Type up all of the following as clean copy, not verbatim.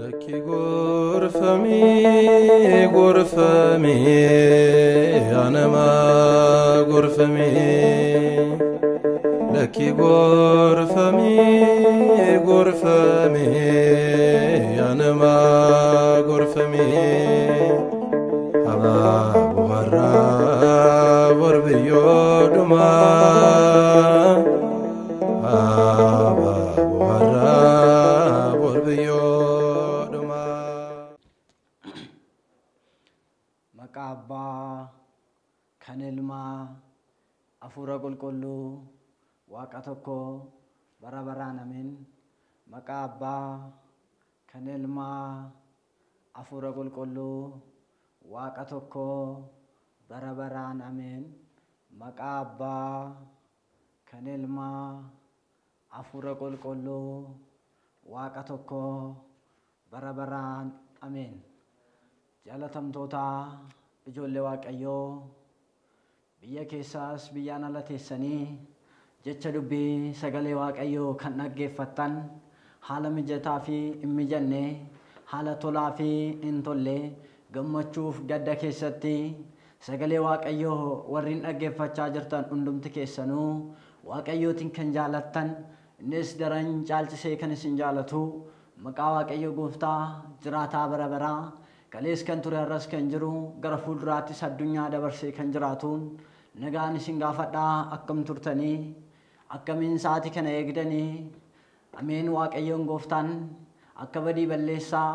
Lakki gorfamii gorfamii anama gorfamii lakki gorfamii gorfamii anama gorfamii abaaboo har'aa borbiyyoo dhumaa abaaboo har'aa borbiyyoo dhumaa. Maqaa Abbaa kan Ilmaa Hafuura Qulqulluu Waaqa tokko bara baraan ameen. Maqaa Abbaa kan Ilmaa Hafuura Qulqulluu Waaqa tokko bara baraan ameen. Maqaa Abbaa kan Ilmaa Hafuura Qulqulluu Waaqa tokko bara baraan ameen. Jaalatamtoota ijoollee Waaqayyoo biyya keessaas biyyaan ala teessanii jecha dubbii sagalee Waaqayyoo kan dhaggeeffattan haala mijataa fi hin mijanne haala tolaa fi hin tolle gammachuuf gadda keessatti sagalee Waaqayyoo warreen dhaggeeffachaa jirtan hundumti keessanuu Waaqayyootiin kan jaalattan innis daran caalchisee kan isin jaalatu maqaa Waaqayyoo gooftaa jiraataa bara baraa kalees kan ture har'as kan jiru gara fuulduraattis addunyaa dabarsee kan jiraatuun nagaan isin gaafadhaa. Akkam turtanii? Akkamiin sa'aatii kana eegdanii? Ameen. Waaqayyoon gooftaan akka badii balleessaa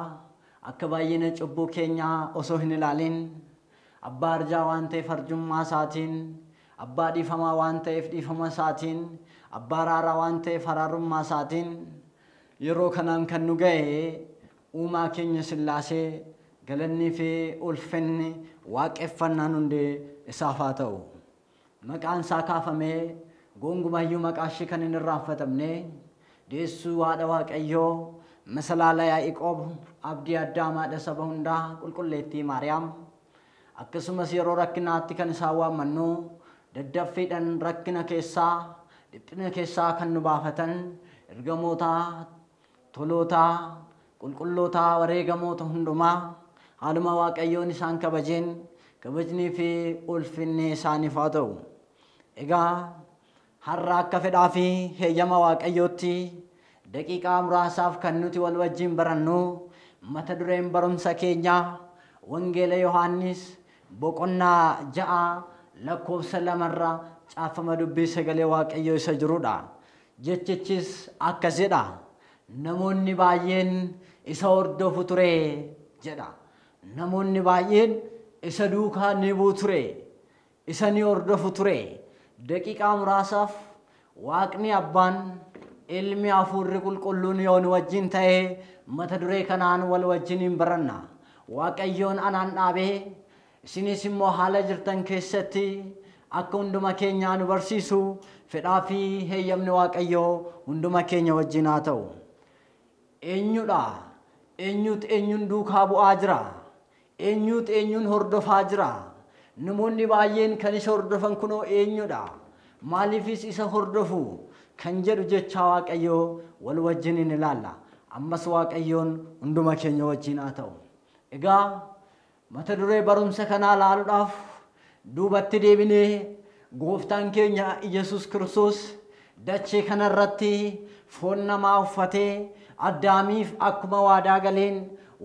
akka baay'ina cubbuu keenyaa osoo hin ilaalin abbaa arjaa waan ta'eef arjummaa isaatiin, abbaa dhiifamaa waan ta'eef dhiifama isaatiin, abbaa araaraa waan ta'eef araarummaa isaatiin yeroo kanaan kan nu ga'e uumaa keenya Sillaasee galannii fi ulfinni waaqeffannaan hundee isaaf haa ta'u. Maqaan isaa kaafamee gonkumayyuu maqaa ishee kan hin irraanfatamne deessuu haadha Waaqayyoo masalaala Yaaqoob abdii Addaam haadha saba hundaa qulqulleettii Maariyaam akkasumas yeroo rakkinaatti kan isaan waammannu daddaffiidhaan rakkina keessaa dhiphina keessaa kan nu baafatan ergamoota tolootaa qulqullootaa wareegamoota hundumaa haaluma Waaqayyoon isaan kabajeen kabajnii fi ulfinni isaaniif haa ta'u. Egaa har'a akka fedhaa fi heeyyama Waaqayyootti daqiiqaa muraasaaf kan nuti wal wajjin barannu mata dureen barumsa keenyaa Wangeela Yohaannis boqonnaa 6 lakkoofsa 2rra caafama dubbii sagalee Waaqayyoo isa jirudha. Jechichis akkas jedha. Namoonni baay'een isa hordofu ture jedha. Namoonni baay'een isa duukaa ni bu'u ture. Isa ni hordofu ture. Daqiiqaa muraasaaf Waaqni Abbaan Ilmi Hafuurri Qulqulluun yoo nu wajjin ta'e mata duree kanaan wal wajjin hin baranna. Waaqayyoon anaan dhaabee isinis immoo haala jirtan keessatti akka hunduma keenyaa nu barsiisu fedhaa fi heeyyamni Waaqayyoo hunduma keenya wajjin haa ta'u. Eenyudha? Eenyutu eenyuun duukaa bu'aa jira? Eenyutu eenyuun hordofaa jira? Namoonni baay'een kan isa hordofan kunoo eenyudha? Maaliifis isa hordofu? Kan jedhu jecha Waaqayyoo wal wajjin hin ilaalla. Ammas Waaqayyoon hunduma keenya wajjin haa ta'u. Egaa mata duree barumsa kanaa ilaaluudhaaf duubatti deebinee gooftaan keenya Iyyasuus Kiristoos dachee kanarratti foon namaa uffatee Addaamiif akkuma waadaa galeen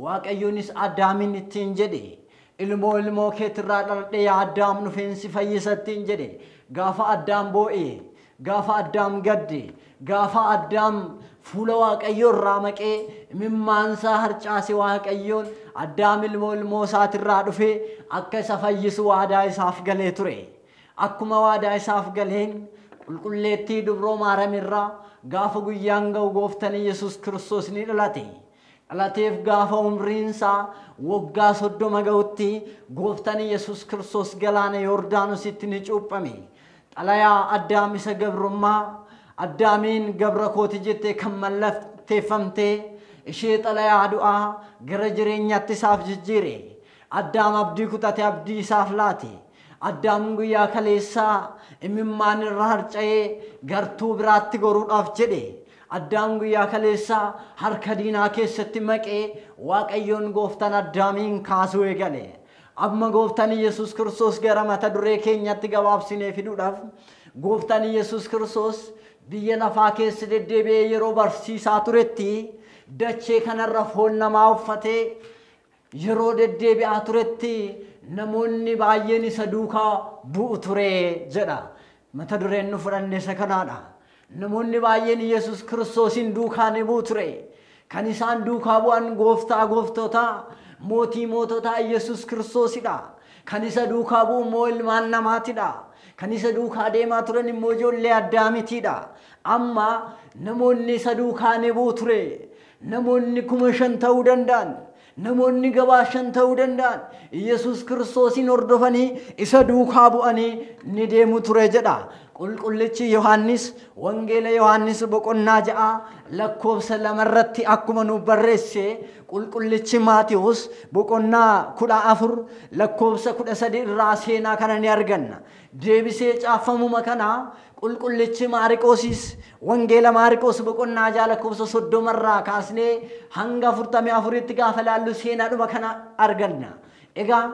Waaqayyoonis Addaamiin ittiin jedhe ilmoo ilmoo keetirraa dhaladhee yaa Addaam dhufeen si fayyisa ittiin jedhe. Gaafa Addaam boo'e, gaafa Addaam gadde, gaafa Addaam fuula Waaqayyoo irraa maqee imimmaansaa harcaase Waaqayyoon Addaam ilmoo ilmoo isaatirraa dhufee akka isa fayyisu waadaa isaaf galee ture. Akkuma waadaa isaaf galeen qulqulleettii dubroo Maariyaam gaafa guyyaan ga'u gooftaan Iyyasuus Kiristoos ni dhalate. Dhalateef gaafa umriinsaa waggaa 30 ga'utti gooftaan Iyyasuus Kiristoos galaana Yordaanositti ni cuuphame. Xalayaa Addaam isa gabrummaa Addaamiin gabra kooti jettee kan mallatteeffamtee ishee xalayaa du'aa gara jireenyaatti isaaf jijjiire. Addaam abdii kutate abdii isaaf laate. Addaam guyyaa kaleessaa imimmaan irra harca'ee gartuu biraatti goruudhaaf jedhe. Addaam guyyaa kaleessaa harka diinaa keessatti maqee Waaqayyoon gooftaan Addaamiin kaasuu eegale. Amma gooftaan Yesuus Kiristoos gara mata duree keenyatti gabaabsinee fiduudhaaf gooftaan Yesuus Kiristoos biyya lafaa keessa deddeebi'ee yeroo barsiisaa turetti dachee kanarra foon namaa uffatee yeroo deddeebi'aa turetti namoonni baay'een isa duukaa bu'u ture jedha. Mata dureen nu fudhanne isa kanaadha. Namoonni baay'een Yesuus Kiristoosin duukaa ni bu'u ture. Kan isaan duukaa bu'an gooftaa gooftootaa, mootii moototaa Yesuus Kiristoosidha. Kan isa duukaa bu'u immoo ilmaan namaatidha. Kan isa duukaa deemaa turan immoo ijoollee Addaamitiidha. Amma namoonni isa duukaa ni bu'u ture. Namoonni 5,000 ta'uu danda'an, namoonni gabaa 5 ta'uu danda'an Yesuus Kiristoosin hordofanii isa duukaa bu'anii ni deemu ture jedha. Qulqullichi Yohaannis Wangeela Yohaannis boqonnaa 6 lakkoofsa 2 irratti akkuma nu barreesse, qulqullichi Maatewos boqonnaa 14 lakkoofsa 13 irraa seenaa kana ni arganna. Deebisee caafamuma kana qulqullichi Maariqoosis Wangeela Maariqoos boqonnaa 6 lakkoofsa 30 irraa kaasnee hanga 44tti gaafa laallu seenaadhuma kana arganna. Egaa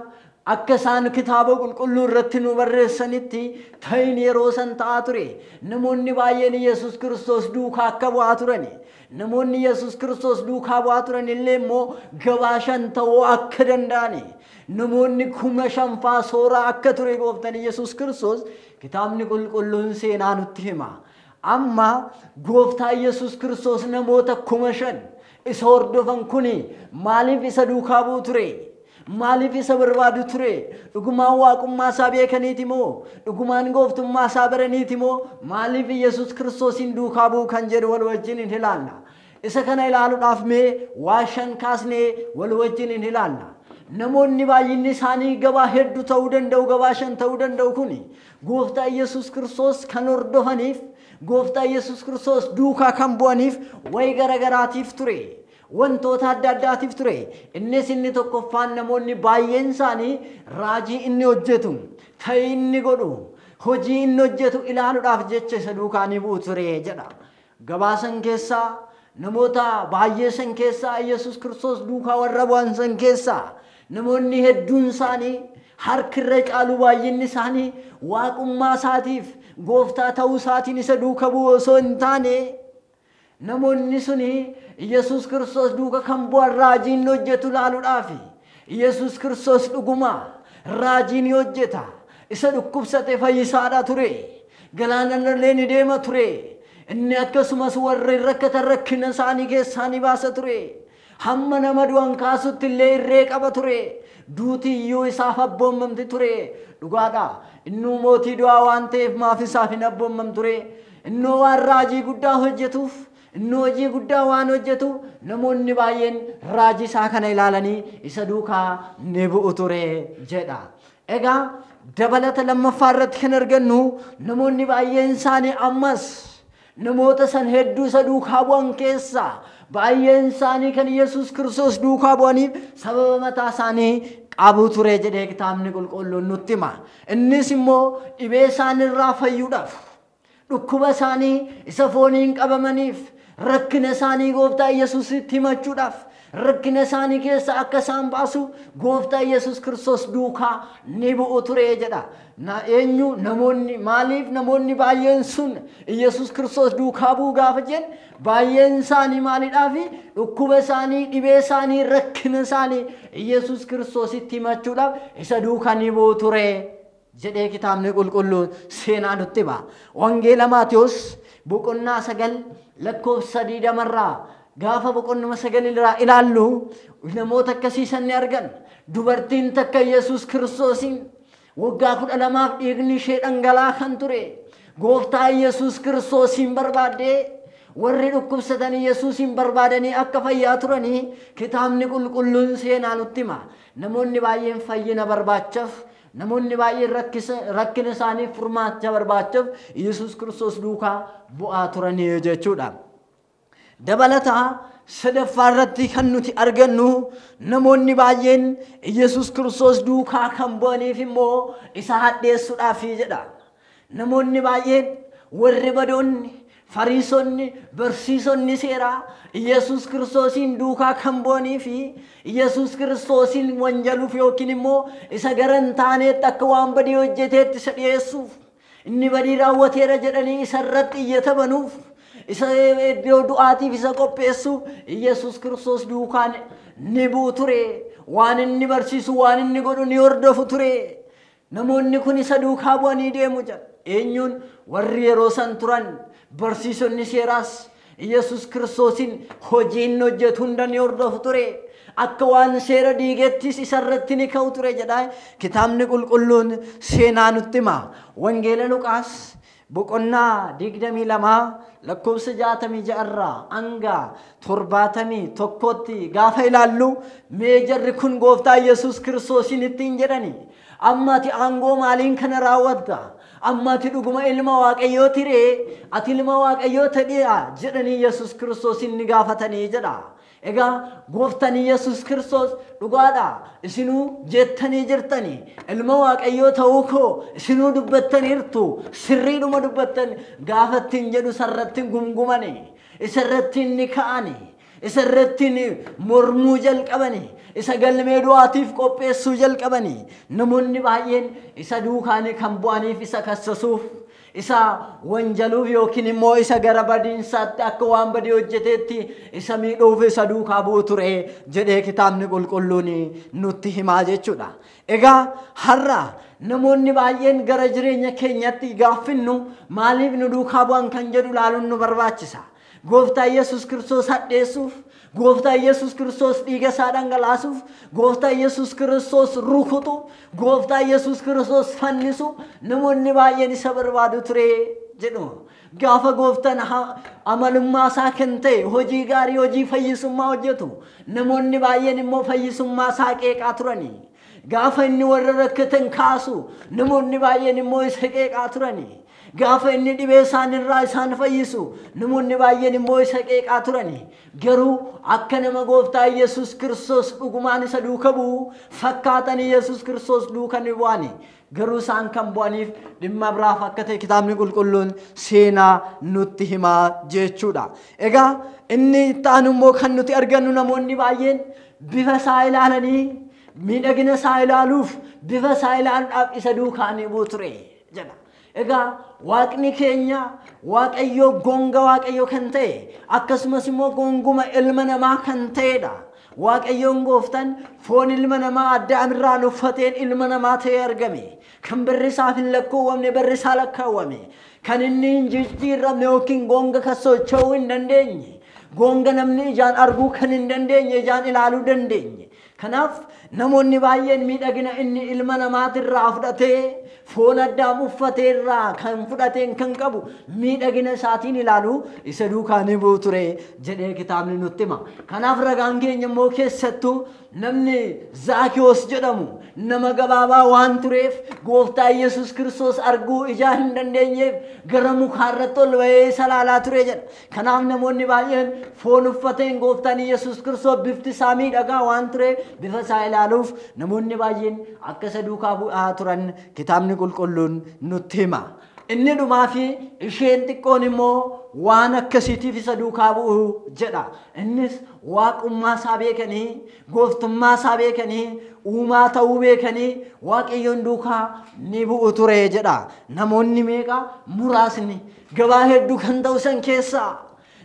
akka isaan kitaaba qulqulluu irratti nu barreessanitti ta'in yeroo san ta'aa ture. Namoonni baay'een Yesuus Kiristoos duukaa akka bu'aa turani. Namoonni Yesuus Kiristoos duukaa bu'aa turan illee immoo gabaa 5 ta'uu akka danda'ani. Namoonni 5,000 faa sooraa akka ture gooftaan Yesuus Kiristoos kitaabni qulqulluun seenaa nutti hima. Amma gooftaa Yesuus Kiristoos namoota 5,000 isa hordofan kuni maaliif isa duukaa bu'u ture? Maaliif isa barbaadu ture? Dhugumaan waaqummaa isaa beekaniiti moo? Dhugumaan gooftummaa isaa baraniiti moo? Maaliif Yesuus Kiristoosin duukaa bu'u kan jedhu wal wajjin hin ilaalla. Isa kana ilaaluudhaaf mee waa 5 kaasnee wal wajjin hin ilaalla. Namoonni baay'inni isaanii gabaa hedduu ta'uu danda'u, gabaa 5 ta'uu danda'u kuni gooftaa Yesuus Kiristoos kan hordofaniif, gooftaa Yesuus Kiristoos duukaa kan bu'aniif wayi garagaraatiif ture. Wantoota adda addaatiif ture. Innis inni tokkoffaan namoonni baay'een isaanii raajii inni hojjetu, ta'ii inni godhu, hojii inni hojjetu ilaaluudhaaf jecha isa duukaa ni bu'u ture jedha. Gabaa san keessaa namoota baay'ee san keessaa Yesuus Kiristoos duukaa warra bu'an san keessaa namoonni hedduun isaanii harkirra caalu baay'inni isaanii waaqummaa isaatiif gooftaa ta'uu isaatiin isa duuka bu'u osoo hin taane namoonni suni Yesuus Kiristoos duuka kan bu'an raajii inni hojjetu ilaaluudhaaf. Yesuus Kiristoos dhuguma raajii ni hojjeta. Isa dhukkubsate fayyisaadha ture. Galaanarra ni deema ture. Inni akkasumas warri rakkatan rakkina isaanii keessaa ni baasa ture. Hamma nama du'an kaasutti illee irree qaba ture. Duuti iyyuu isaaf abboommamti ture. Dhugaadha. Innuu mootii du'aa waan ta'eef maaf isaaf hin abboommam ture? Innuu waan raajii guddaa hojjetuuf, innuu hojii guddaa waan hojjetu namoonni baay'een raajii isaa kana ilaalanii isa duukaa ni bu'u ture jedha. Egaa dabalata lammaffaa irratti kan argannu namoonni baay'een isaanii ammas namoota san hedduu isa duukaa bu'an keessaa baay'een isaanii kan Yesuus Kiristoos duukaa bu'aniif sababa mataa isaanii qabu ture jedhee kitaabni qulqulluun nutti hima. Innis immoo dhibee isaaniirraa fayyuudhaaf, dhukkuba isaanii isa fooniin qabamaniif, rakkina isaanii gooftaa Yesuusitti himachuudhaaf, rakkina isaanii keessa akka isaan baasu gooftaa Yesuus Kiristoos duukaa ni bu'u ture jedha. Na eenyu namoonni maaliif namoonni baay'een sun Yesuus Kiristoos duukaa bu'u gaafa jennu baay'een isaanii maaliidhaaf dhukkuba isaanii, dhibee isaanii, rakkina isaanii Yesuus Kiristoositti himachuudhaaf isa duukaa ni bu'u ture jedhee kitaabni qulqulluun seenaa nutti hima. Wangeela Maatewos boqonnaa 9 lakkoofsa 20 irraa gaafa boqonnuma 9 irraa ilaallu namoota akkasii san ni argan. Dubartiin takka Yesuus Kiristoosiin waggaa 12 dhiigni ishee dhangala'aa kan ture gooftaa Yesuus Kiristoosiin barbaaddee warri dhukkubsatanii Yesuusiin barbaadanii akka fayyaa turanii kitaabni qulqulluun seenaa nutti hima. Namoonni baay'een fayyina barbaachaaf, namoonni baay'een rakkina isaanii furmaata barbaachaaf Yesuus Kiristoos duukaa bu'aa turanii jechuudha. Dabalataa sadaffaa irratti kan nuti argannu namoonni baay'een Yesuus Kiristoos duukaa kan bu'aniif immoo isa hadheessuudhaaf jedha. Namoonni baay'een warri badoonni Fariisonni, barsiisonni seeraa Iyyasuus Kiristoosiin duukaa kan bu'anii fi Iyyasuus Kiristoosiin wanjaluuf yookiin immoo isa gara hin taaneetti akka waan badii hojjeteetti isa dhiyeessuuf, inni badii raawwateera jedhanii isa irratti iyyata banuuf, isa iddoo du'aatiif isa qopheessuuf Iyyasuus Kiristoos duukaan ni bu'u ture. Waan inni barsiisu, waan inni godhu ni hordofu ture. Namoonni kun isa duukaa bu'anii deemu jedha. Eenyuun? Warri yeroo san turan barsiisonni seeraas Iyyasuus Kiristoosiin hojii inni hojjetu hunda ni hordofu ture. Akka waan seera diigettis isarratti ni ka'u ture jedha. Kitaabni qulqulluun seenaa nutti hima. Wangeela Luqaas boqonnaa 22 lakkoofsa 66 irraa hanga 71tti gaafa ilaallu, mee jarri kun gooftaa Iyyasuus Kiristoosiin ittiin jedhani, amma ati aangoo maaliin kana raawwatta? Amma ati dhuguma ilma Waaqayyoo tiree? Ati ilma Waaqayyoo ta'eera jedhanii Iyyasuus Kiristoosiin ni gaafatanii jedha. Egaa gooftaan Iyyasuus Kiristoos dhugaadha, isinuu jettanii jirtanii ilma Waaqayyoo ta'uu koo isinuu dubbattaniirtu, sirriidhuma dubbattan gaafattiin jedhu isarratti gumgumani, isarratti ni ka'ani, isarratti mormuu jalqabani, isa galmee du'aatiif qopheessuu jalqabani. Namoonni baay'een isa duukaan kan bu'aniif isa kassasuuf, isa wanjaluuf yookiin immoo isa gara badiinsaatti akka waan badii hojjeteetti isa miidhuuf isa duukaa bu'u ture jedhee kitaabni qulqulluun nutti himaa jechuudha. Egaa har'a namoonni baay'een gara jireenya keenyatti gaaffinnu maaliif nu duukaa bu'an kan jedhu ilaaluun nu barbaachisa. Gooftaa Iyyasuus Kiristoos hadheessuuf, gooftaa Iyyasuus Kiristoos dhiiga isaa dhangalaasuuf, gooftaa Iyyasuus Kiristoos rukutu, gooftaa Iyyasuus Kiristoos fannisu namoonni baay'een isa barbaadu ture jedhu. Gaafa gooftaan amalummaa isaa kan ta'e hojii gaarii, hojii fayyisummaa hojjetu, namoonni baay'een immoo fayyisummaa isaa qeeqaa turani. Gaafa inni warra rakkatan kaasu, namoonni baay'een immoo isa qeeqaa turani. Gaafa inni dhibee isaanirraa isaan fayyisu, namoonni baay'een immoo isa qeeqaa turani. Garuu akka nama gooftaa Iyyasuus Kiristoos dhugumaan isa duuka bu'u fakkaatan Iyyasuus Kiristoos duuka ni bu'ani. Garuu isaan kan bu'aniif dhimma biraaf akka ta'e kitaabni qulqulluun seenaa nutti himaa jechuudha. Egaa inni itti aanu immoo kan nuti argannu namoonni baay'een bifa isaa ilaalanii miidhagina isaa ilaaluuf, bifa isaa ilaaluudhaaf isa duukaa ni bu'u ture jedha. Egaa Waaqni keenya Waaqayyo gonga Waaqayyo kan ta'e akkasumas immoo gonguma ilma namaa kan ta'edha. Waaqayyoon gooftaan foon ilma namaa Addaamirraan uffateen ilma namaa ta'ee argame. Kan barri isaaf hin lakkoowwamne barri isaa lakkaawwame. Kan inni hin jijjiiramne yookiin gonga kan socho'uu hin dandeenye. Gonga namni ijaan arguu kan hin dandeenye ijaan ilaaluu dandeenye. Kanaaf namoonni baay'een miidhagina inni ilma namaatirraa fudhatee foon Addaam uffateerraa kan fudhateen kan qabu miidhagina isaatiin ilaalu isa duukaa ni bu'u ture jedhee kitaabni nutti hima. Kanaaf ragaan keenya immoo keessattuu namni Zaakiyoos jedhamu nama gabaabaa waan tureef gooftaa Iyyasuus Kiristoos arguu ijaa hin dandeenyeef gara mukaarratti ol ba'ee isa ilaalaa ture jedha. Kanaaf namoonni baay'een foon uffateen gooftaan Iyyasuus Kiristoos bifti isaa miidhagaa waan tureef bifa isaa ilaaluuf namoonni baay'een akka isa duukaa bu'aa turan kitaabni qulqulluun nutti hima. Inni dhumaa fi isheen xiqqoon immoo waan akkasiitiif isa duukaa bu'u jedha. Innis waaqummaa isaa beekanii, gooftummaa isaa beekanii, uumaa ta'uu beekanii Waaqayyoon duukaa ni bu'u ture jedha. Namoonni meeqa? Muraasni gabaa hedduu kan ta'u san keessaa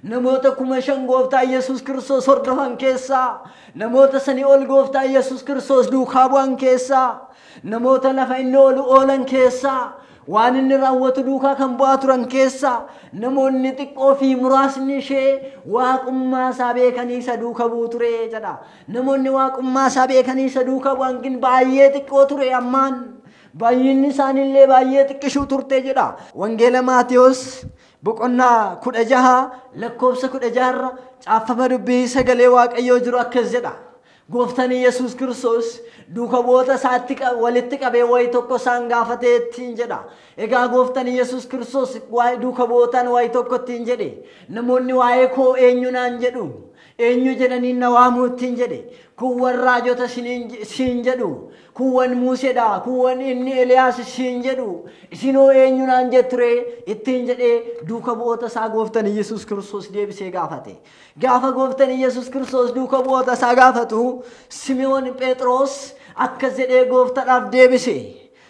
namoota 5,000 gooftaa Iyyasuus Kiristoos hordofan keessaa, namoota sanii ol gooftaa Iyyasuus Kiristoos duukaa bu'an keessaa, namoota lafa inni oolu oolan keessaa, waan inni raawwatu duukaa kan bu'aa turan keessaa namoonni xiqqoo fi muraasni ishee waaqummaa isaa beekanii isa duuka bu'u ture jedha. Namoonni waaqummaa isaa beekanii isa duuka bu'an kun baay'ee xiqqoo ture ammaan. Baay'inni isaaniillee baay'ee xiqqishuu turte jedha. Wangeela Maatewos boqonnaa 16 lakkoofsa 16 irra caaffama dubbii sagalee Waaqayyoo jiru akkas jedha. Gooftaan Iyyasuus Kiristoos duuka bu'oota isaatti walitti qabee wayi tokko isaan gaafatee ittiin jedha. Egaa gooftaan Iyyasuus Kiristoos waa'ee duuka bu'ootaan wayi tokko ittiin jedhe. Namoonni waa'ee koo eenyu naan jedhu? Eenyu jedhanii na waamuu ittiin jedhe. Kuuwwan raajota siin jedhu. Kuuwwan Museedha. Kuuwwan inni Eliyaas siin jedhu. Isinoo eenyu naan jetture ittiin jedhee duuka bu'oota isaa gooftan Yesuus Kiristoos deebisee gaafate. Gaafa gooftan Yesuus Kiristoos duuka bu'oota isaa gaafatu Simi'oon Phexros akkas jedhee gooftadhaaf deebise.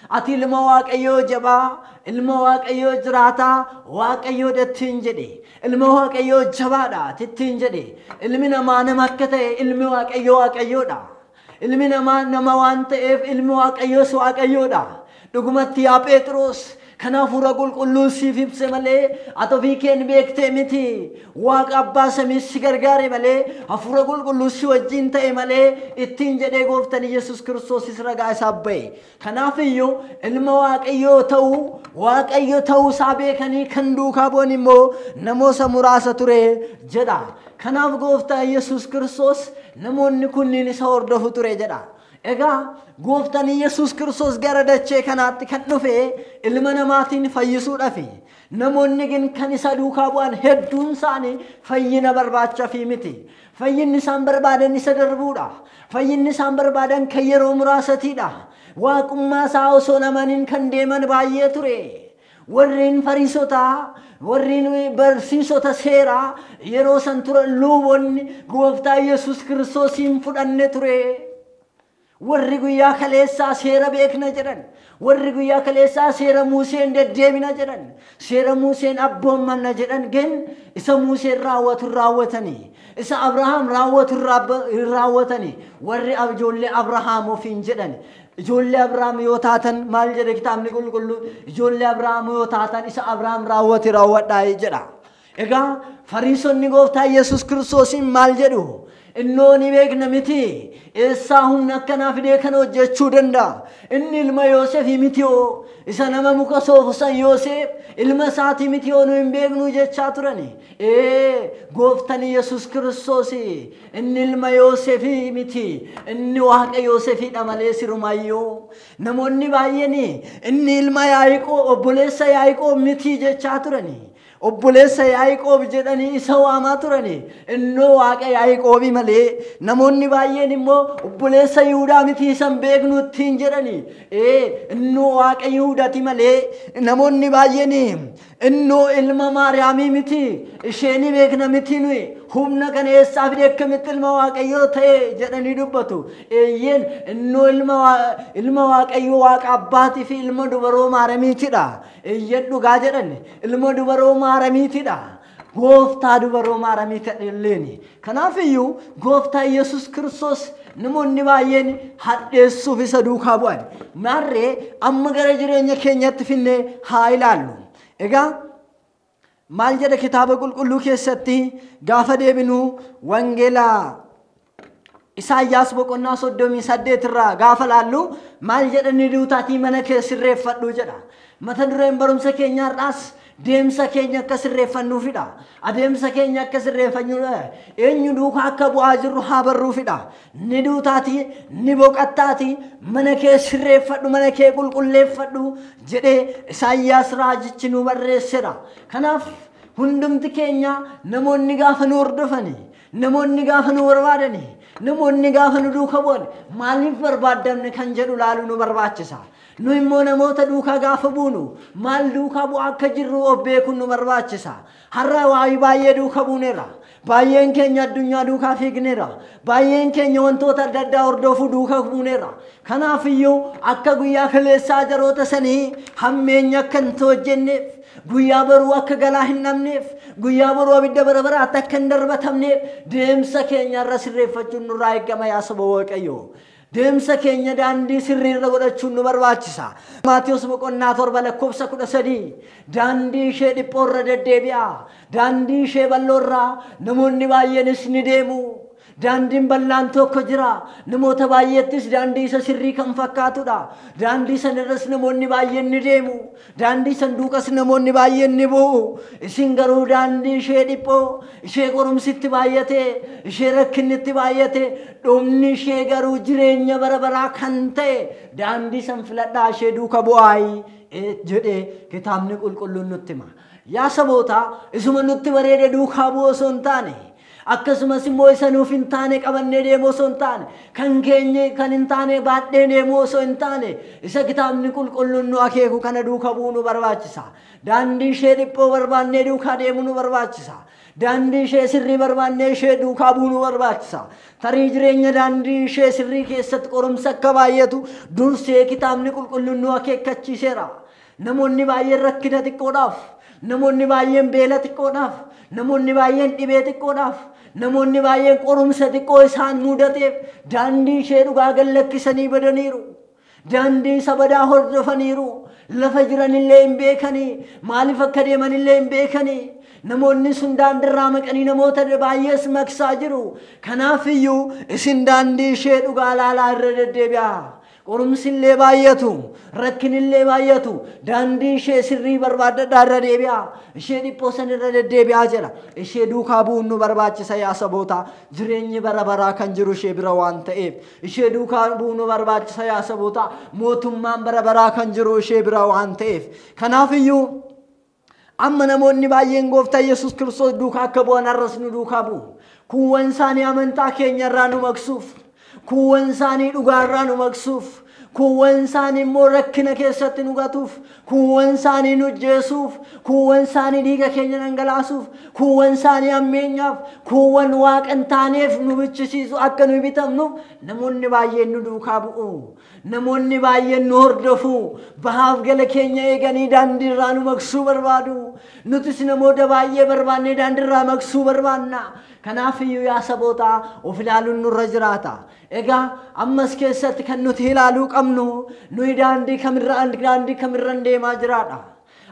Ati ilma Waaqayyoo jabaa, ilma Waaqayyoo jiraataa, Waaqayyoodha ittiin jedhe. Ilma Waaqayyoo jabaadha ittiin jedhe. Ilmi namaa nama akka ta'e ilmi Waaqayyoo Waaqayyoodha. Ilmi namaa nama waan ta'eef ilmi Waaqayyoos Waaqayyoodha. Dhugumatti yaa Phexros, kana hafuura qulqulluun siif ibse malee ati ofii keen beektee miti. Waaqa abbaa samii si gargaare malee hafuura qulqulluu si wajjin ta'e malee ittiin jedhee gooftan Yesuus Kiristoosis ragaa isaaf ba'e. Kanaaf iyyuu ilma Waaqayyoo ta'uu Waaqayyo ta'uu isaa beekanii kan duukaa bu'an immoo namoota muraasa ture jedha. Kanaaf gooftaan Yesuus Kiristoos namoonni kunniin isa hordofu ture jedha. Egaa gooftaan Yesuus Kiristoos gara dachee kanaatti kan dhufe ilma namaatiin fayyisuudhaafi. Namoonni gin kan isa duukaa bu'an hedduun isaanii fayyina barbaachaafii miti. Fayyinni isaan barbaadan isa darbuudha. Fayyinni isaan barbaadan kan yeroo muraasatiidha. Waaqummaa isaa osoo namaniin kan deeman baay'ee ture. Warreen Fariisotaa, warreen barsiisota seeraa yeroo san turan luboonni gooftaa Yesuus Kiristoosiin fudhanne ture. Warri guyyaa kaleessaa seera beekna jedhan, warri guyyaa kaleessaa seera Museen deddeebina jedhan, seera Museen abboommanna jedhan gin isa Museen raawwatu raawwatanii, isa Abrahaam raawwatu raawwatanii, warri ijoollee Abrahaam ofiin jedhan. Ijoollee Abrahaam yoo taatan maal jedhe kitaabni qulqulluun? Ijoollee Abrahaam yoo taatan isa Abrahaam raawwate raawwadhaa jedha. Egaa Fariisonni gooftaa Yesuus Kiristoosiin maal jedhu? Innoo ni beekna miti. Eessaa humna akkanaa fidee kana hojjechuu danda'a? Inni ilma Yoosefii miti hoo? Isa nama muka soofu san Yoosef ilma isaatii miti hoo nu hin beeknu jechaa turani. Gooftaan Yesuus Kiristoos inni ilma Yoosefii miti. Inni Waaqa Yoosefiidha malee sirumayyuu. Namoonni baay'een inni ilma Yaaqoob obboleessa Yaaqoob miti jechaa turani. Obboleessa Yaaqoob jedhanii isa waamaa turani. Innoo Waaqa Yaaqoobii malee namoonni baay'een immoo obboleessa Yihudaa miti isan beeknu ittiin jedhani. Innoo Waaqa Yihudaati malee namoonni baay'een innoo ilma Maariyaamii miti isheenii beekna miti nuyi humna kana eessaa fide akkamitti ilma Waaqayyoo ta'e jedhanii dubbatu. Eeyyeen innoo ilma Waaqayyoo Waaqa abbaatii fi ilma dubaroo Maariyaamiitidha. Eeyyeen dhugaa jedhan ilma dubaroo Maariyaamiitidha. Gooftaa dubaroo Maariyaamii ta'elleeni. Kanaaf iyyuu gooftaa Yesuus Kiristoos namoonni baay'een hadheessuuf isa duukaa bu'an. Maarree amma gara jireenya keenyatti finnee haa ilaallu. Egaa maal jedha kitaaba qulqulluu keessatti gaafa deebinu wangeelaa Isaayyaas boqonnaa 38 irraa gaafa laallu maal jedha ni duutaatii mana kee sirreeffadhu jedha. Mata dureen barumsa keenya har'aas deemsa keenya akka sirreeffannuufidha. Adeemsa keenya akka sirreeffannuudha. Eenyu duukaa akka bu'aa jirru haa barruufidha. Ni duutaatii, ni boqottaatii, mana kee sirreeffadhu, mana kee qulqulleeffadhu jedhee Isaayyaas raajichi nu barreessedha. Kanaaf hundumti keenya namoonni gaafa nu hordofani, namoonni gaafa nu barbaadani, namoonni gaafa nu duukaa bu'an maaliif barbaaddamne kan jedhu laaluu nu barbaachisa. Nu immoo namoota duukaa gaafa buunu maal duukaa bu'aa akka jirru of beekuun nu barbaachisa. Har'a waa'ee baay'ee duukaa buuneera. Baay'een keenya addunyaa duukaa fiigneera. Baay'een keenya wantoota adda addaa hordofuu duukaa buuneera. Kanaaf iyyuu akka guyyaa kaleessaa jaroota sanii hammeenya akka hin hojjenneef, guyyaa baruu akka galaa hin dhabneef, guyyaa baruu abidda bara baraatti akka hin darbatamneef deemsa keenya irra sirreeffachuun nurraa eegama yaa saba Waaqayyoo. Deemsa keenya daandii sirriirra godhachuun nu barbaachisa. Maatiyus boqonnaa 7 lakkoofsa 13 daandii ishee dhiphoorra deddeebi'a. Daandii ishee bal'oorra namoonni baay'eenis ni deemu. Daandiin bal'aan tokko jira. Namoota baay'eettis daandii isa sirrii kan fakkaatudha. Daandii sanarras namoonni baay'een ni deemu. Daandii san duukas namoonni baay'een ni bu'u. Isin garuu daandii ishee dhiphoo, ishee qorumsitti baay'ate, ishee rakkinnitti baay'ate, dhumni ishee garuu jireenya bara baraa kan ta'e daandii san filadhaa ishee duuka bu'aayi jedhee kitaabni qulqulluun nutti hima. Yaa saboota isuma nutti bareede duukaa bu'u osoo hin taane Akkasumas immoo isa nuuf hin taane qabannee deemuu osoo hin taane, kan keenya kan hin taane baadhee deemuu osoo hin taane, isa kitaabni qulqulluun nu akeeku kana duukaa bu'uu nu barbaachisa. Daandii ishee dhiphoo barbaannee duukaa deemuu nu barbaachisa. Daandii ishee sirrii barbaannee ishee duukaa bu'uu nu barbaachisa. Tarii jireenya daandii ishee sirrii keessatti qorumsa akka baay'atu dursee kitaabni qulqulluun nu akeekkachiiseera. Namoonni baay'een rakkina xiqqoodhaaf, namoonni baay'een beela xiqqoodhaaf, namoonni baay'een dhibee xiqqoodhaaf, namoonni baay'een qorumsa xiqqoo isaan mudateef daandii ishee dhugaa gad lakkisanii badaniiru. Daandii isa badaa hordofaniiru. Lafa jiranillee hin beekanii, maaliif akka deemanillee hin beekanii. Namoonni sun daandiirraa maqanii namoota baay'ees maqsaa jiru. Kanaafiyyuu isin daandii ishee dhugaa laalaa irra deddeebi'aa. Qorumsillee baay'atu, rakkinillee baay'atu, daandii ishee sirrii barbaadadhaa irra deebi'aa. Ishee dhiphoo san irra deddeebi'aa jedha. Ishee duukaa bu'uun nu barbaachisa yaa saboota. Jireenyi bara baraa kan jiru ishee bira waan ta'eef. Ishee duukaa bu'uun nu barbaachisa yaa saboota. Mootummaan bara baraa kan jiru ishee bira waan ta'eef. Kanaafiyyuu amma namoonni baay'een gooftaa Yesuus Kiristoos duukaa akka bu'an har'as nu duukaa bu'u. Kuuwwan isaanii amantaa keenya irraa nu maqsuuf, kuuwwan isaanii dhugaa irraa nu maqsuuf, kuuwwan isaanii immoo rakkina keessatti nu gatuuf, kuuwwan isaanii nu ajjeesuuf, kuuwwan isaanii dhiiga keenya dhangalaasuuf, kuuwwan isaanii ammeenyaaf, kuuwwan waaqa hin taaneef nu bichisiisu akka nu bitamnuuf namoonni baay'een nu duukaa bu'u. Namoonni baay'een nu hordofu. Bahaaf gala keenya eeganii daandii irraa nu maqsuu barbaadu. Nutis namoota baay'ee barbaannee daandii irraa maqsuu barbaanna. Kanaafiyyuu yaa saboota of ilaaluun nurra jiraata. Egaa ammas keessatti kan nuti ilaaluu qabnu nuyi daandii kamirra deemaa jiraadha.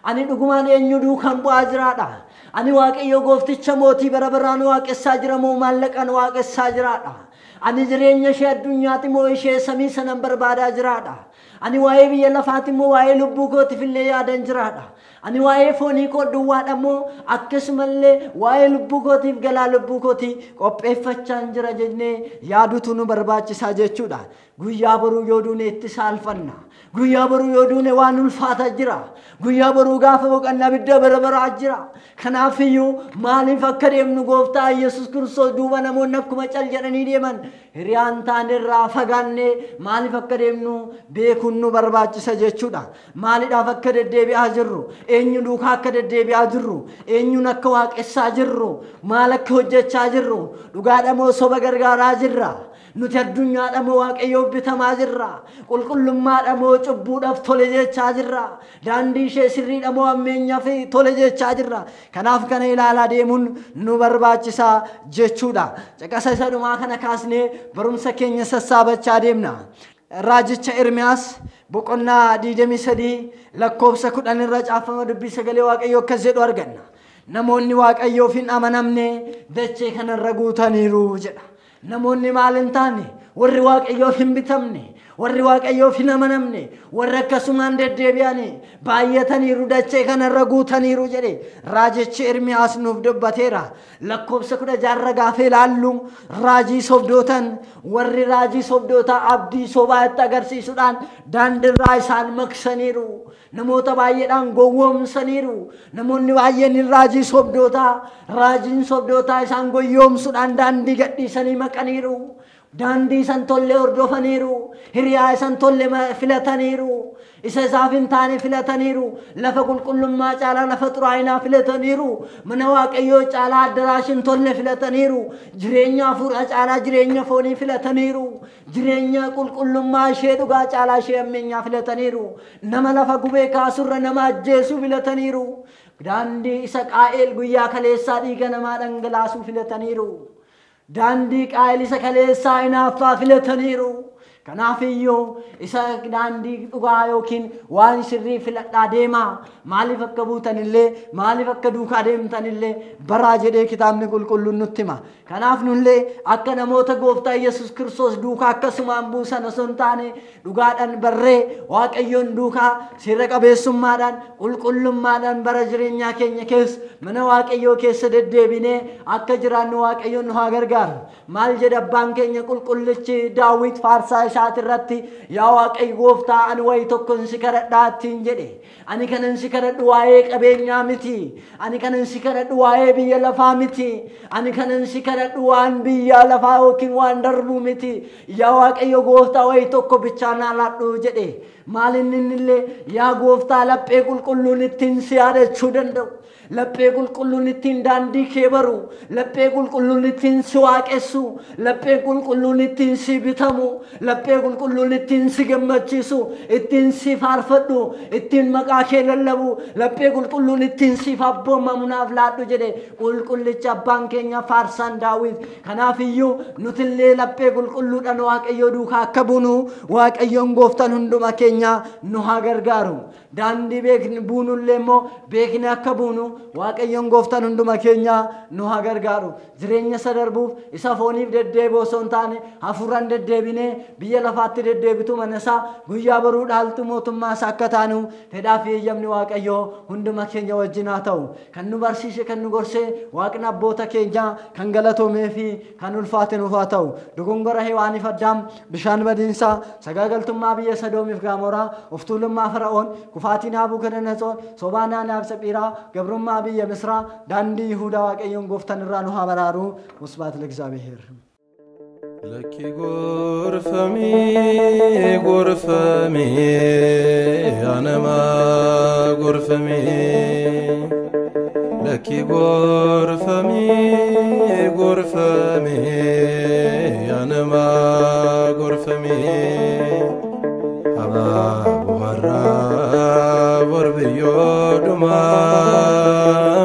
Ani dhugumaan eenyu duukaan bu'aa jiraadha. Ani Waaqayyo goofticha mootii bara baraan waaqessaa jira moo maallaqaan waaqessaa jiraadha. Ani jireenya ishee addunyaati moo ishee samii sanan barbaadaa jiraadha. Ani waa'ee biyya lafaati moo waa'ee lubbuu kootiif illee yaadan jiraadha. Ani waa'ee foonii koo duwwaadha moo akkasumallee waa'ee lubbuu kootiif galaa lubbuu kootii qopheeffachaan jira jennee yaadutu nu barbaachisaa jechuudha. Guyyaa boruu yoo duune itti saalfanna. Guyyaa boruu yoo duune waan ulfaata jira. Guyyaa boruu gaafa boqonnaa abidda bara baraa jira. Kanaafiyyuu maaliif akka deemnu gooftaa Yesuus Kiristoos duuba namoonni akkuma cal jedhanii deeman hiriyaan taanirraa fagaannee maaliif akka deemnu beekuun nu barbaachisa jechuudha. Maaliidhaaf akka deddeebi'aa jirru, eenyu duukaa akka deddeebi'aa jirru, eenyuun akka waaqessaa jirru, maal akka hojjechaa jirru, dhugaadha moo soba gargaaraa jirra. Nuti addunyaadha moo waaqayyoof bitamaa jirra. Qulqullummaadha moo cubbuudhaaf tole jechaa jirra. Daandii ishee sirriidha moo ammeenyaaf tole jechaa jirra. Kanaaf kana ilaalaa deemuun nu barbaachisaa jechuudha. Caqasa isa dhumaa kana kaasnee barumsa keenya sassaabachaa deemna. Raajicha Ermiyaas boqonnaa 23 lakkoofsa 10 irra caafama dubbii sagalee Waaqayyoo akkas jedhu arganna. Namoonni Waaqayyoof hin amanamne dachee kanarra guutaniiru jedha. Namoonni maal hin taane, warri Waaqayyoof hin bitamne, warri Waaqayyoof hin amanamne, warri akkasumaan deddeebi'anii baay'ataniiru dachee kanarra guutaniiru jedhe raajichi Ermiyaas nuuf dubbateera. Lakkoofsa 16 gaafa ilaallu raajii sobdootan warri raajii sobdootaa abdii sobaa itti agarsiisuudhaan daandiirraa isaan maqsaniiru. Namoota baay'eedhaan gowwoomsaniiru. Namoonni baay'een raajii sobdootaa raajiin sobdootaa isaan gowwoomsuudhaan daandii gadhiisanii maqaniiru. Daandii isan tolle hordofaniiru. Hiriyaa isan tolle filataniiru. Isa isaaf hin taane filataniiru. Lafa qulqullummaa caalaa lafa xuraa'inaa filataniiru. Mana Waaqayyoo caalaa addaraashin tolle filataniiru. Jireenya hafuuraa caalaa jireenya foonii filataniiru. Jireenya qulqullummaa ishee dhugaa caalaa ishee ammeenyaa filataniiru. Nama lafa gubee kaasurra nama ajjeesuu filataniiru. Daandii isa Qaa'eel guyyaa kaleessaa dhiiga namaa dhangalaasuu filataniiru. Daandii Qaa'eel isa kaleessaa hinaaffaa filataniiru. Kanaafiyyuu isa daandii dhugaa yookiin waan sirrii filadhaa deemaa. Maaliif akka buutanillee, maaliif akka duukaa deemtanillee baraa jedhee kitaabni qulqulluun nutti hima. Kanaaf nullee akka namoota gooftaa Yesuus Kiristoos duukaa akkasumaan buusan osoo hin taane dhugaadhaan barree Waaqayyoon duukaa seera qabeessummaadhaan qulqullummaadhaan bara jireenyaa keenya keessa mana Waaqayyoo keessa deddeebinee akka jiraannu Waaqayyoon nu haa gargaaru. Maal jedha abbaan keenya qulqullichi Daawit faarsaa isaati irratti yaa Waaqayyo gooftaa ani wayii tokkon si kadhadhaa ittiin jedhe. Ani kanan si kadhadhu waa'ee qabeenyaa miti. Ani kanan si kadhadhu waa'ee biyya lafaa miti. Ani kanan si kadhadhu waan biyya lafaa yookiin waan darbuu miti. Yaa Waaqayyo gooftaa wayii tokko bichaa naa laadhu jedhe. Maal inni illee yaa gooftaa laphee qulqulluun ittiin si yaadachuu danda'u. Laphee qulqulluun ittiin daandii kee baru, laphee qulqulluun ittiin si waaqessu, laphee qulqulluun ittiin si bitamu, laphee qulqulluun ittiin si gammachiisu, ittiin si faarfadhu, ittiin maqaa kee lallabu, laphee qulqulluun ittiin siif abboomamu naaf laadhu jedhe qulqullicha abbaan keenya faarsaan Daawit. Kanaaf iyyuu nutillee laphee qulqulluudhaan Waaqayyoo duukaa akka buunu Waaqayyoon gooftaan hunduma keenya nu haa gargaaru. Daandii beekni buunullee immoo beekni akka buunu Waaqayyoon gooftaan hunduma keenya nu haa gargaaru. Jireenya isa darbuuf isa fooniif deddeebi'u osoo hin taane hafuuraan deddeebinee biyya lafaatti deddeebitu mana isaa guyyaa baruu dhaaltu mootummaa isaa akka taanu fedhaa fi eeyyamni Waaqayyoo hunduma keenya wajjin haa ta'u. Kan nu barsiise kan nu gorse Waaqni abboota keenyaa kan galatoomee fi kan ulfaate nuuf haa ta'u. Dogongora Hewaaniif Addaam bishaan badiinsaa sagaagaltummaa biyya Sodoomiif Gaamoraa of tuulummaa Fara'oon kufaatii Naabukadnezar sobaa Naanaaf Saphiiraa gabrummaa biyya Misraa daandii Yihuudaa Waaqayyoon gooftaan irraa nu haa baraaru. Wasbaat ለእግዚአብሔር። Lakki gorfamii gorfamii anama gorfamii Lakki gorfamii gorfamii anama gorfamii Abaaboo har'aa bor biyyoodhumaa